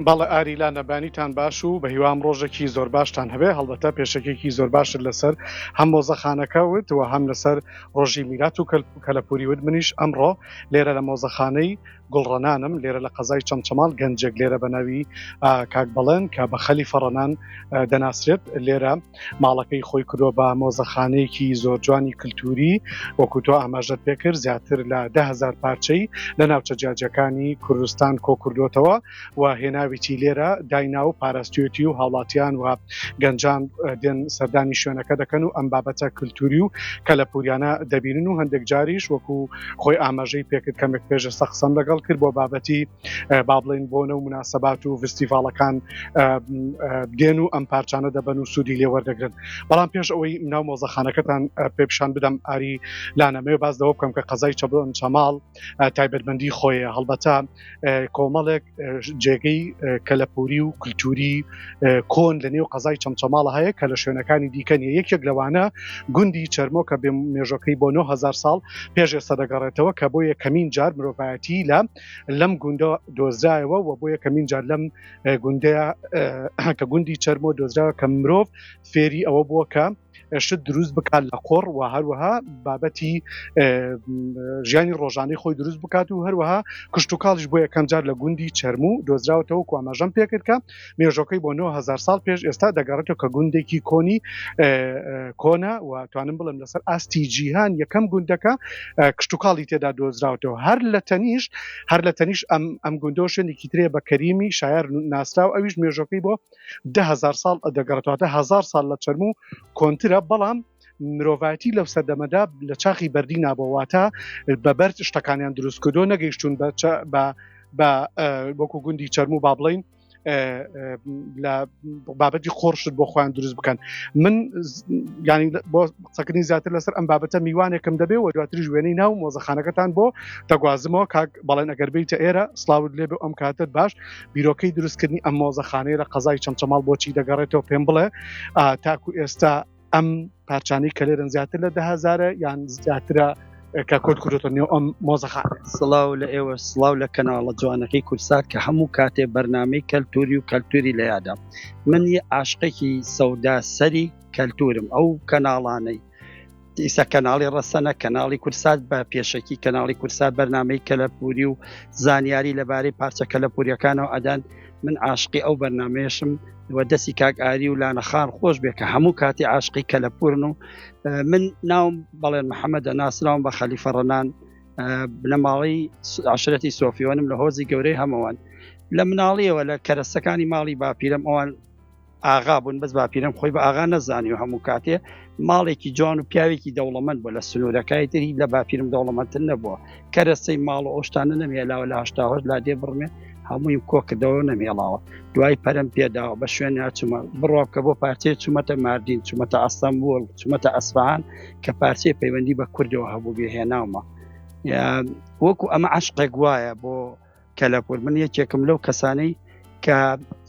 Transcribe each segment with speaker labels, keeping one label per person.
Speaker 1: بەڵێ ئاری لانە بەیانیتان باش و بەهیوام ڕۆژێکی زۆر باشتان هەبێ هەڵبەتە پێشەکیەکی زۆر باشت لەسەر هەم مۆزەخانەکە وت و هەم لەسەر ڕۆژی میرات و کەلەپوری وت منیش ئەمڕۆ لێرە لە مۆزەخانەی گوڵڕەنانم لێرە لە قەزای چەمچەماڵ گەنجێک لێرە بە ناوی کاک بەڵێن کە بە خەلیفە ڕەنان دەناسرێت لێرە ماڵەکەی خۆی کردووە بە مۆزەخانەیەکی زۆر جوانی کلتوری وەکو تۆ ئاماژەت پێکرد زیاتر لە 10هزار پارچەی لە ناوچە جیاجیەکانی کوردستان کۆ کردوێتەوە و هێناویتی لێرە داینا و پاراستوێتی و هاوڵاتیان و گەنجان دێن سەردانی شوێنەکە دەکەن و ئەم بابەتە کللتوری و کەلەپوریانە دەبینن و هەندێک جاریش وەکو خۆی ئاماژەی پێکرد کەمێک پێش ئێستا قسەم لەگەڵ کرد بۆ بابەتی با بڵێین بۆنە و مناسبات و فستیڤاڵەکان دێن و ئەم پارچانە دەبەن و سوودی لێ وەردەگرن بەڵام پێش ئەوەی ناو مۆزەخانەکەتان پێ پیشان بدەم ئاری لانەمەوێ باس لەوە بکەم کە قەزای چەمچەماڵ تایبەتمەندی خۆیە هەڵبەتە کۆمەڵێک جێگەی کەلەپوری و کللتوری کۆن لە نێو قەزای چەمچەماڵە هەیە کە لە شوێنەکانی دیکە نیە یەکێک لەوانە گوندی چەرمۆ کە بێ مێژۆکەی بۆ 9000 ساڵ پێش ئێستا دەگەڕێتەوە کە بۆ یەکەمین جار مرۆڤایەتی لە لەم گوندە دۆزرایەوە و بۆ یەکەمین جار لەم گوندەیە کە گوندی چەرمۆ دۆزراوە کە مرۆڤ فێری ئەوە بووە کە شت دروست بکات لە قۆڕ و هەروەها بابەتی ژیانی ڕۆژانەی خۆی دروست بکات و هەروەها کشتتوکاڵیش بۆ یەکەم جار لە گوندی چەرموو دۆزراوەتەوە کو ئاماژەم پێکرد کە مێژۆکەی بۆ 9000 ساڵ پێش ئێستا دەگەڕێتەوە کە گوندێکی کۆنی کۆنە و توانم بڵێم لەسەر ئاستی جیهان یەکەم گوندەکە کشتتوکاڵی تێدا دۆزراوەتەوە هەر لە تەنیشت هەر لە تەنیشت ئەم ئەم گوندۆ شوێنێکی ترێ بە کەریمی شایەر ناسراو ئەویش مێژۆکەی بۆ 10000 ساڵ دەگەڕێتەوە هزار ساڵ لە چەرموو کۆنترە بەڵام مرۆڤایەتی لەو سەردەمەدا لە چاخی بەردی نابووە واتە بە بەرد شتەکانیان دروست کردو نەگەیشتون بە بە وەکو گوندی چەرموو با بڵین لە بابەتی خۆڕشت بۆ خۆیان دروست بکەن من ینی بۆ قسەکردنی زیاتر لەسەر ئەم بابەتە میوانێکم دەبێ و دواتریش وێنەی ناو مۆزەخانەکەتان بۆ دەگوازمەوە کاک بەڵێن ئەگەر بیتە ئێرە سلااوت لێ ئەم کاتت باش بیرۆکەی دروستکردنی ئەم مۆزەخانەیە لە قەزای چەمچەماڵ بۆچی دەگەڕێتەوە پێم بڵێ تاکو ئێستا ئەم پارچانەی کە لێرن زیاتر لە دههزارە یان زیاترە کە کۆت کردوتە نێو ئەم مۆزەخانە.
Speaker 2: سڵاو لە ئێوە سڵاو لە کەناڵە جوانەکەی کوردسات کە هەموو کاتێ بەرنامەی کەلتوری و کەلتوری لە یادە من یە عاشقێکی سەودا سەری کەلتورم ئەو کەناڵانەی ئیسا کەناڵی ڕەسەنە کەناڵی کوردسات بە پێشەکی کەناڵی کوردسات بەرنامەی کەلەپوری و زانیاری لەبارەی پارچە کەلەپوریەکانەوە ئەدەن من عاشقی ئەو بەرنمەیەشم و دەستی کاک ئاری و لانەخان خۆش بێ کە هەموو کاتی عاشقی کەلەپورن و من ناوم بەڵێن محەممەدە ناسراوم بە خەلیفە ڕەنان بنەماڵەی عشرەتی سۆفیۆنم لە هۆزی گەورەی هەمەوان لە مناڵیەوە لە کەرەسەکانی ماڵی باپیرم ئەوان ئاغا بوون بەس باپیرم خۆی بە ئاغا نەزانی و هەموو کاتێ ماڵێکی جوان و پیاوێکی دەوڵەمەند بوو لە سنوورەکای تری لە باپیرم دەوڵەمەندتر نەبووە کەرەسەی ماڵ و ئەو شتانە نەمێلاوە لە هەشتاهشت لادێ بڕمێ هەموویم کۆکردەوە نەمێڵاوە دوای پەرم پێداوە بە شوێن ناچوومە بڕوا بکە بۆ پارچەیە چوومەتە ماردین چوومەتە ئەستەمبوڵ چوومەتە ئەسفەهان کە پارچەی پەیوەندی بە کوردەوە هەبوو بێ هێناومە وەکو ئەمە عشقێک وایە بۆ کەلەپور من یەکێکم لەو کەسانەی کە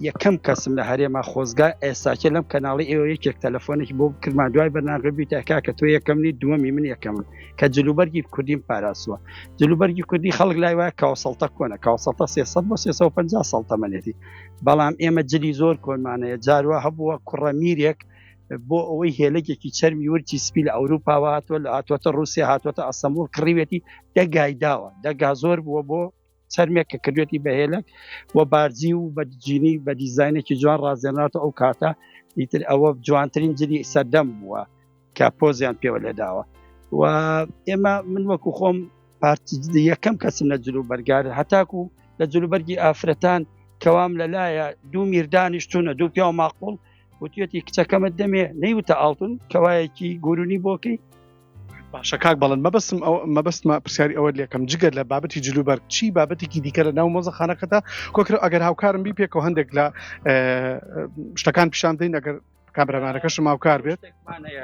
Speaker 2: یەکەم کەسم لە هەرێما خۆزگا ئێساکێ لەم کەناڵی ئێوە یەکێک تەلەفۆنێکی بۆ بکردمان دوای بەرنامەکە بیتە کاکە تۆ یەکەم نی دووەمی من یەکەمم کە جلوبەرگی کوردیم پاراستووە جلوبەرگی کوردی خەڵک لای وایە کاوسەڵتە کۆنە کاوسەڵتە 300 بۆ 350 ساڵ تەمەنێتی بەڵام ئێمە جلی زۆر کۆنمانەیە جاروا هەبووە کوڕە میرێک بۆ ئەوەی هێلەگێکی چەرمی ورچی سپی لە ئەوروپاوە هاتووە لە هاتووەتە رووسیا هاتووەتە ئەستەمبوڵ کڕیوێتی دەگای داوە دەگا زۆر بووە بۆ چەرمێک کە کردوێتی بە هێلک و بارجی و بە جینی بە دیزینێکی جوان ڕازێنراتە ئەو کاتە ئیتر ئەوە جوانترین جلی سەردەم بووە کە پۆزیان پێوە لێداوە و ئێمە من وەکو خۆم پارتی یەکەم کەسم لە جلو بەرگار هەتاکو لە جلوبەرگی ئافرەتان کەوام لەلایە دوو میردانیشتونە دوو پیاو ماقۆڵ وتویەتی کچەکەمت دەمێ نەیوتە ئاڵتون کەوایەکی گورونی بۆکەی
Speaker 1: باشە کاک بەڵێن مەبەستم ئەو مەبەستمە پرسیاری ئەوەت لێکەم جگەر لە بابەتی جلوبەرگ چی بابەتێکی دیکە لە ناو مۆزەخانەکەتا کۆکرە ئەگەر هاوکارم بی پێکەوە هەندێک لە شتەکان پیشان بدەین ئەگەر کامرامانەکەشم هاوکار بێت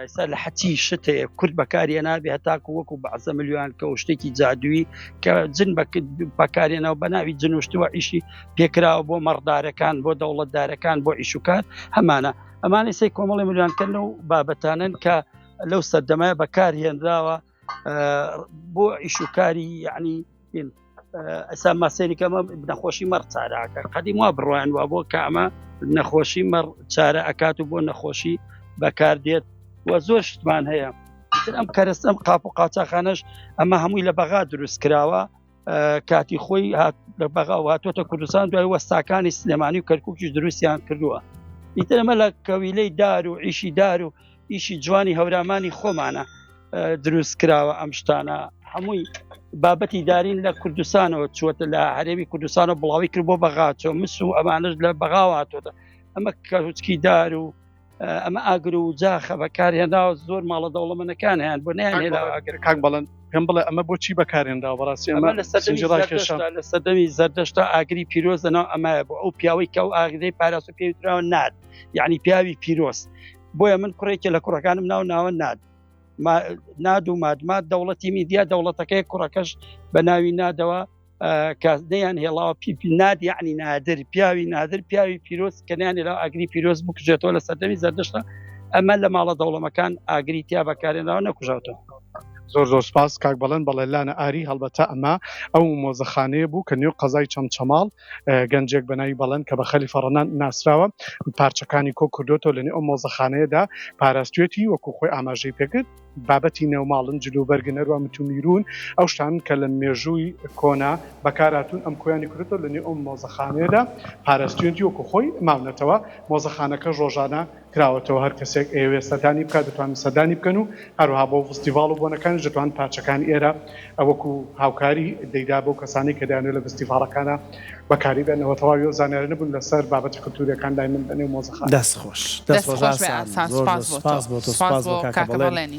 Speaker 2: ئێستا لە حەچی شت هەیە کورد بەکاریە نابێ هەتاکو وەکو بەعزە ملیۆن کە و شتێکی جادووی کە جن بەکارێنەوە بە ناوی جنوشتووە ئیشی پێکراوە بۆ مەڕدارەکان بۆ دەوڵەتدارەکان بۆ ئیشوکار هەمانە ئەمانەی سەی کۆمەڵی ملیۆنکەن و بابەتانن کە لەو سەردەمە بەکار هێنراوە بۆ ئیشوکاری یعنی. ئەسا ماسێری کەمە نەخۆشی مەڕ چاراکە قەدیم وا بڕوایان وا بۆ کە ئەمە نەخۆشی مەڕ چارە ئەکات و بۆ نەخۆشی بەکاردێت و زۆر شتمان هەیە ئیتر ئەم کەرەستە ئەم قاپ و قاچاخانەش ئەمە هەمووی لە بەغا دروست کراوە کاتی خۆی لە بەغا و هاتووەتە کوردستان دوای وەستاکانی سلێمانی و کەرکووکیش دروستیان کردووە ئیتر ئەمە لە کەویلەی دار و ئیشی دار و ئیشی جوانی هەورامانی خۆمانە دروست کراوە ئەم شتانە هەمووی بابەتی دارین لە کوردستانەوە چووەتە لە هەرێمی کوردستانەوە بڵاوی کرد بۆ بەغاچۆ مس و ئەمانش لە بەغاوە هاتۆتە ئەمە کەوچکی دار و ئەمە ئاگر و جاخە بەکارهێنراوە زۆر ماڵە دەوڵەمەنەکان هەیان بۆ نیان هێنا ئاگر
Speaker 1: کاک بەڵێن پێم بڵێ ئەمە بۆچی بەکارهێنراوە بەڕاستی
Speaker 2: ئەمە لە سەردەمی زەردەشتدا لە سەردەمی زەردەشتا ئاگری پیرۆز لەناو ئەمایە بۆ ئەو پیاوەی کە ئەو ئاگرەی پاراست و پێوتراوە ناد یعنی پیاوی پیرۆز بۆیە من کوڕێکی لە کوڕەکانم ناو ناوە ناد ناد و مادماد دەوڵەتی میدیا دەوڵەتەکەی کوڕەکەش بە ناوی نادەوە کە نەیان هێڵاوە پیپی ناد یعنی نادر پیاوی نادر پیاوی پیرۆز کە نیان هێڵاوە ئاگری پیرۆز بکوژێتەوە لە سەردەمی زەردەشتە ئەمە لە ماڵە دەوڵەمەکان ئاگری تیا بەکارێنراوە نەکوژاوتەوە.
Speaker 1: زۆر زۆر سپاس کاک بەڵێن بەڵێ لانە ئاری هەڵبەتە ئەمە ئەو مۆزەخانەیە بوو کە نێو قەزای چەمچەماڵ گەنجێک بە ناوی بەڵێن کە بە خەلیفە ڕەنان ناسراوە پارچەکانی کۆ کردوێتەوە لە نێو ئەو مۆزەخانەیەدا پاراستوێتی وەکو خۆی ئاماژەی پێکرد بابەتی نێوماڵن، جلوبەرگن، هەروەها متومیرون، ئەو شتانەن کە لە مێژووی کۆنا بەکارهاتوون، ئەم کۆیانی کردۆتەوە لە نێو ئەم مۆزەخانەیەدا پاراستویەتی وەکو خۆی ماونەتەوە، مۆزەخانەکەش ڕۆژانە کراوەتەوە هەر کەسێک ئەیەوێت سەردانی بکات دەتوانن سەردانی بکەن و هەروەها بۆ ڤستیڤاڵ و بۆنەکانیش دەتوانن پارچەکانی ئێرە وەکو هاوکاری دەیدا بەو کەسانەی کە دەیانەوێت لە ڤستیڤاڵەکانا بەکاری بێنەوە تەواوی ئەو زانیارانە بوون لەسەر بابەتە کلتوریەکان لای من لەنێو مۆزەخانە.
Speaker 3: دەست خۆش دەست خۆش ئاسان زۆر زۆر سوپاس بۆ تۆ سوپاس بۆ کاکە بەڵێن.